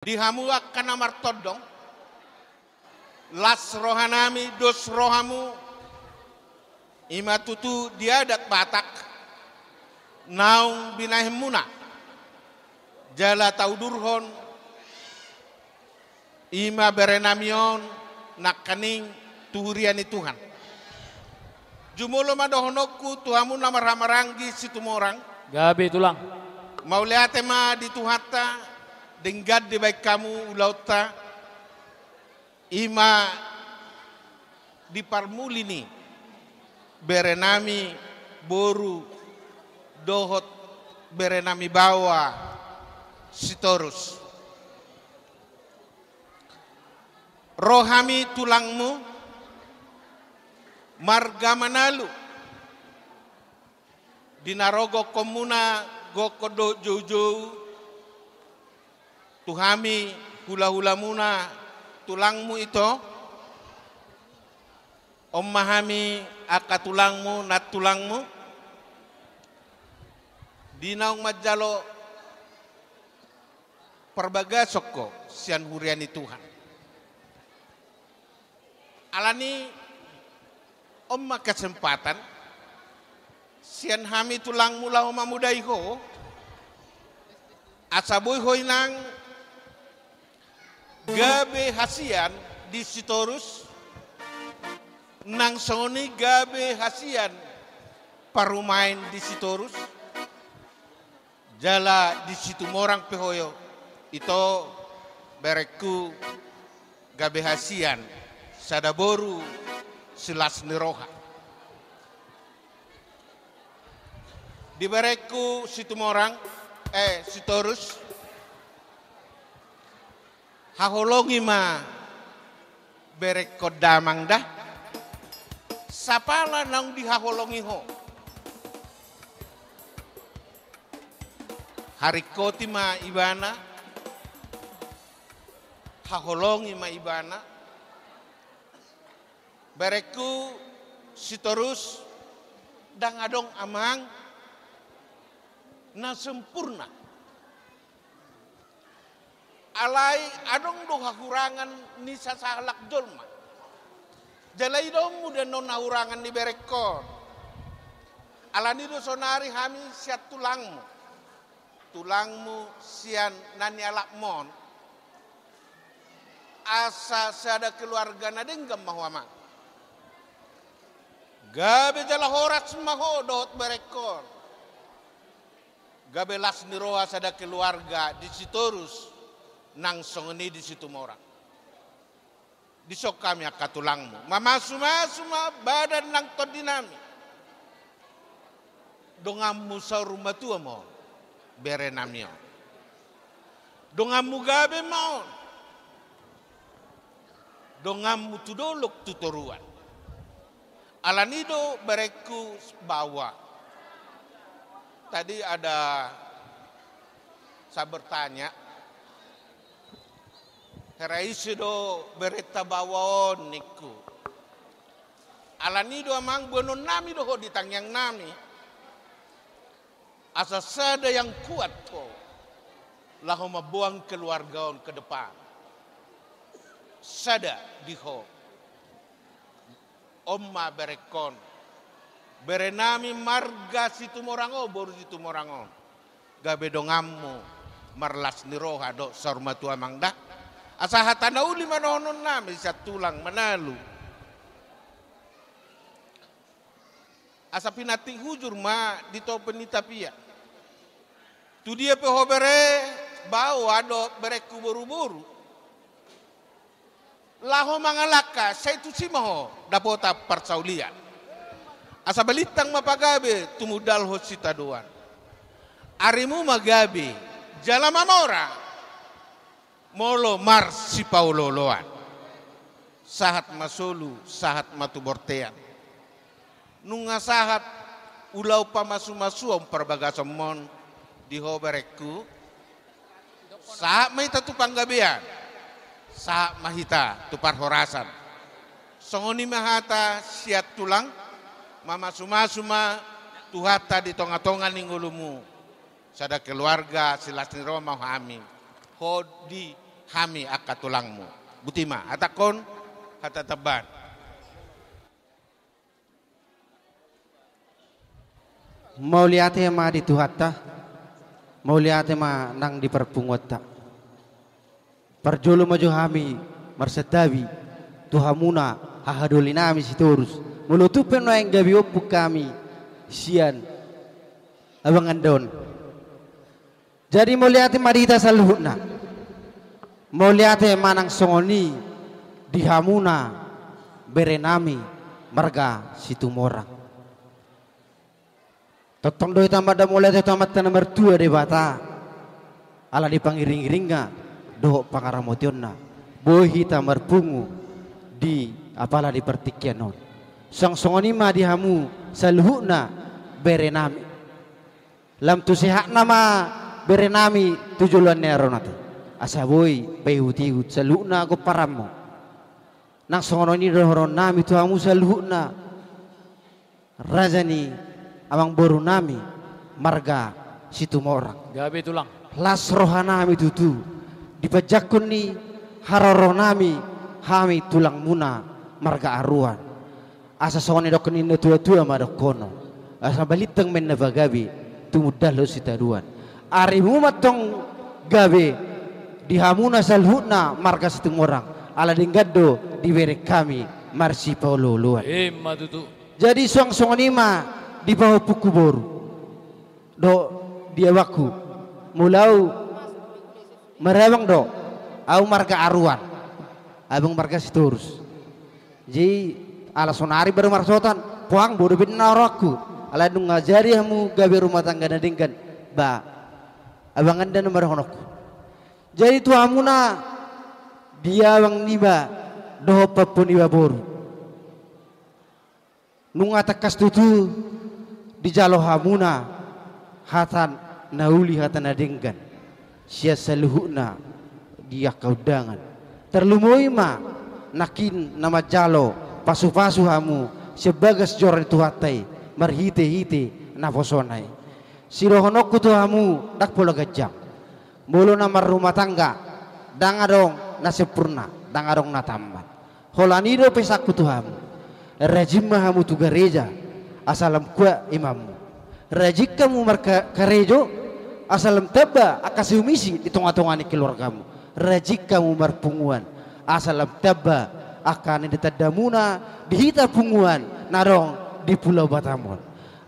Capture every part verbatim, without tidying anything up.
Di hamu angka na martondong, las rohanami, dos rohamu, i ma tutu di adat Batak naung binahenmuna, jala taudurhon i ma berenami on nangkaning tu huria ni Tuhan. Jumolo ma dohononku tu hamu na marhahamaranggi Situmorang. Gabe, Tulang. Mauliate ma di Tuhanta, denggan dibahen hamu ulaonta, i ma di parmuli ni berenami boru dohot berenami baoa Sitorus. Ro hami tulangmu, marga Manalu, di na ro gokhonmuna, gokhon dohot joujou, tu hami hulahulamuna, tulangmu ito. On ma hami angka tulangmu, nantulangmu, di naung manjalo parbagason ho sian huria ni Tuhan. Alani on ma kesempatan sian hami tulangmu laho mamodai ho, asa boi ho inang gabe hasian di Sitorus, nang songon i gabe hasian parumaen di Sitorus, jala di Situmorang pe ho ito, berengku, gabe hasian sada boru silas ni roha. Di berengku Situmorang, eh, Sitorus, haholongi ma berengkon damang da, sapala naung dihaholongi ho. Haringkoti ma ibana, haholongi ma ibana. Berengku Sitorus, ndang adong amang na sempurna. Alai adong do hahurangan ni sasahalak jolma. Jala idaonmu do annon hahurangan ni berengkon. Alani do sonari hami sian tulangmu, tulangmu sian na nialapmon, asa sada keluarga na denggan ma ho, amang. Gabe jala horas ma ho dohot berengkon. Gabe las ni roha sada keluarga di Sitorus, nang songon i di Situmorang. Dison hami angka tulangmu, mamasumasu ma badan nang tondinami. Donganmu saur matua ma on, berenami on. Donganmu gabe ma on. Donganmu tu dolok tu toruan. Alani do berengku baoa. Tadi ada saya bertanya, hera ise do berenta baoa on, ningku. Alani do, amang, boanonnami do ho di tangiangnami. Asa sada yang kuat ho laho mamboan keluarga on ke depan. Sada di ho. On ma berengkon, berenami marga Situmorang on, boru Situmorang on. Gabe donganmu marlas ni roha dohot saur matua, amang, da. Asa hata na uli ma dohononnami sian tulang Manalu. Asa pinantik hujur ma di topi ni tapia. Tu dia pe ho bere baoa dohot berengku boruboru, laho mangalangka, sai tusi ma ho dapotan parsaulian. Asa balintang ma pagabe, tumundalhon sitadoan. Arimu ma gabe jala mamora, molo marsipaolooloan. Sahat ma solu, sahat ma tu bontean. Nunga sahat ulaon pamasumasuon parbagasonmon di ho, berengku. Sahat ma hita tu panggabean, sahat ma hita tu parhorasan. Songon i ma hata sian tulang, mamasumasu ma Tuhanta di tongatonga ni ngolumu. Sada keluarga silas ni roha ma hami. Ho di hami angka tulangmu. Botima, hatahon hata tambahan. Mauliate ma di Tuhanta, mauliate ma nang di parpunguanta. Parjolo ma jo hami marsantabi tu hamuna hahadolinami Sitorus, molo tung pe nuaeng gabe ompung hami sian abanganda on. Jadi mauliate ma di hita saluhutna. Mauliate ma nang songon i di hamuna berenami marga Situmorang. Tongtong do hita mandok mauliate tu Amanta na martua Debata, ala ni pangiringiringna dohot pangaramotionna, boi hita marpungu di apala di partingkian on. Suang songon i ma di hamu saluhutna berenami. Lam tu sehatna ma berenami tu joloan ni ari on ate, asa boi paihutihut saluhutna gomparanmu. Nang songon on i dohononnami tu hamu saluhutna raja ni amangborunami marga Situmorang. Gabe tulang. Las rohanami tutu di panjangkon ni haroroanami hami tulangmuna marga Aruan. Asa songon nidok ni natuatua ma dohonon, asa balintang ma inna pagabe, tumundalhon sitadoan. Arimu ma antong gabe di hamuna saluhutna marga Situmorang, ala denggan do dibereng hami marsipaolooloan. Ima tutu. Jadi suang songon i ma di pahompungku boru dohot di abangku. Molo au marabang do, au marga Aruan, abang marga Sitorus. Jadi ala sonari baru marsotan, poang bodo benna rohangku. Ala nunga jadi hamu gabe rumah tangga na denggan, ba abanganda nama dohononku. Jadi tu hamuna di abang niba dohot pahompu niba boru, nunga tangkas tutu dijalo hamuna hata na uli, hata na denggan sian saluhutna di angka undangan. Tarlumobi ma nangkin na manjalo pasupasu hamu sian bagas joro ni Tuhanta i marhitehite naposona i. Sidohononku tu hamu, ndang pola ganjang. Molo na marrumah tangga, ndang adong na sempurna, ndang adong na tamat. Holan i do pesanku tu hamu. Rajin ma hamu tu gareja, asa lam kuat imanmu. Rajin hamu marka-, karejo, asa lam tamba angka siumisi di tongatonga ni keluargamu. Rajin hamu marpunguan, asa lam tamba angka na nitandamuna di hita punguan na adong di Pulau Batam on.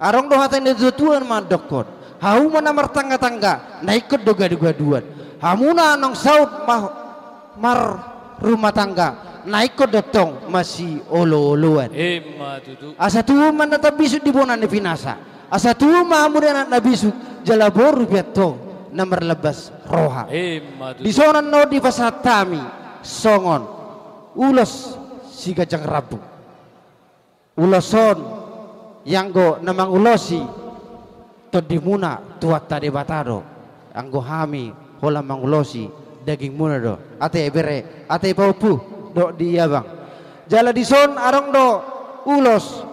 Adong do hata ni natuatua mandokkon, hauma na martangatanga, na ingkon do gadugaduan. Hamuna naung saut ma-, marrumah tangga, na ingkon do tong masiolooloan. Ima tutu. Asa tubu ma na tambisuk di bona ni pinasa. Asa tubu ma hamu di anak na bisuk, jala boru pe antong na marlambas roha. Ima tutu. Dison annon dipasahat hami songon ulos siganjang rambu. Ulos on, ianggo na mangulosi tondimuna Tuhanta Debata do, anggo hami holan mangulosi dagingmuna do. Ate bere, ate pahompu dohot di abang. Jala dison adong do ulos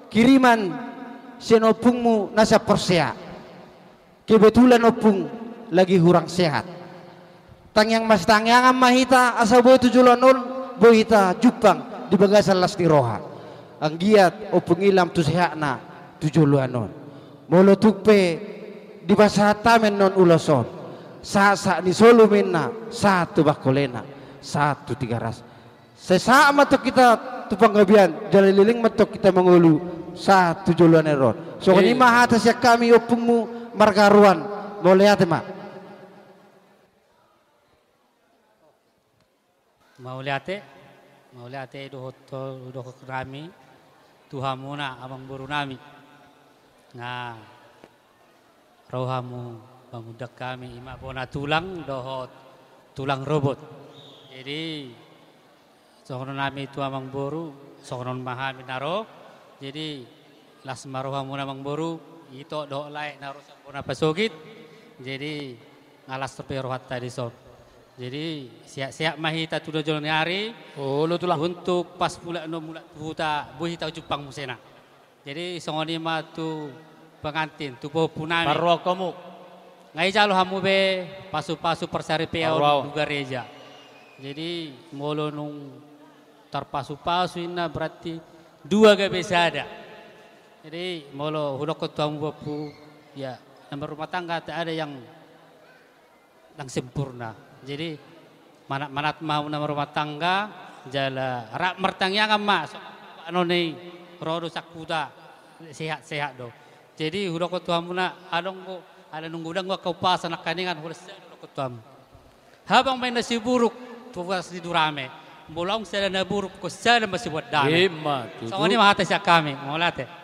kiriman sian ompungmu na sian Porsea. Kebetulan ompung lagi hurang sehat. Tangiang masitangiangan ma hita asa boi tu joloan on, boi hita jumpang di bagasan las ni roha. Anggiat ompung i lam tu sehatna tu joloan on. Molo tung pe dipasahat hami annon ulos on, sahat sahat ni solu ma inna, sahat tu Bangkolena, sahat tu Tigaras. Sai sahat ma antong hita tu panggabean, jala leleng ma antong hita mangolu sahat tu joloan ni ari on. Songon i ma hata sian hami ompungmu marga Aruan, mauliate ma. Mauliate, mauliate dohot, dohot nami tu hamuna amangborunami. Nah, ro hamu mangundang hami, ima bona tulang dohot tulang robot. Jadi songon on nami tu amangboru, songon on ma hami na ro. Jadi las ma rohamuna amangboru, ito dohot lae na ro sian bona pasogit. Jadi nga las dope rohanta dison. Jadi sehat-sehat ma hita tu na jolo ni ari. Olo tulang. Untuk pas mulak annon mulak tu huta, boi hita jumpang muse na. Jadi songon i ma tu pengantin, tu pahompu nami. Parrohaon hamu. Nga ijalo hamu be pasupasu parsaripeon tu gareja. Jadi, molo nung tarpasu-pasu inna berarti dua gabe sada. Jadi, molo hudokkon tu hamu, Ompu, ya, na marrumah tangga tak ada yang, yang sempurna. Jadi, manat-manat ma hamu na marrumah tangga, jala rap martangiangan ma, so, anon i, ro do sangkuta, sehat-sehat do. Jadi, hudokkon tu hamuna, adong do, ala nunga godang do angka umpasa nangkaningan, hulas sada hudokkon tu hamu. Habang ma inna siburuk, tu bagas ni durame. Molo adong sada na buruk, ingkon sada ma sibuat dame. Ima tutu. Songon i ma hata sian hami, mauliate.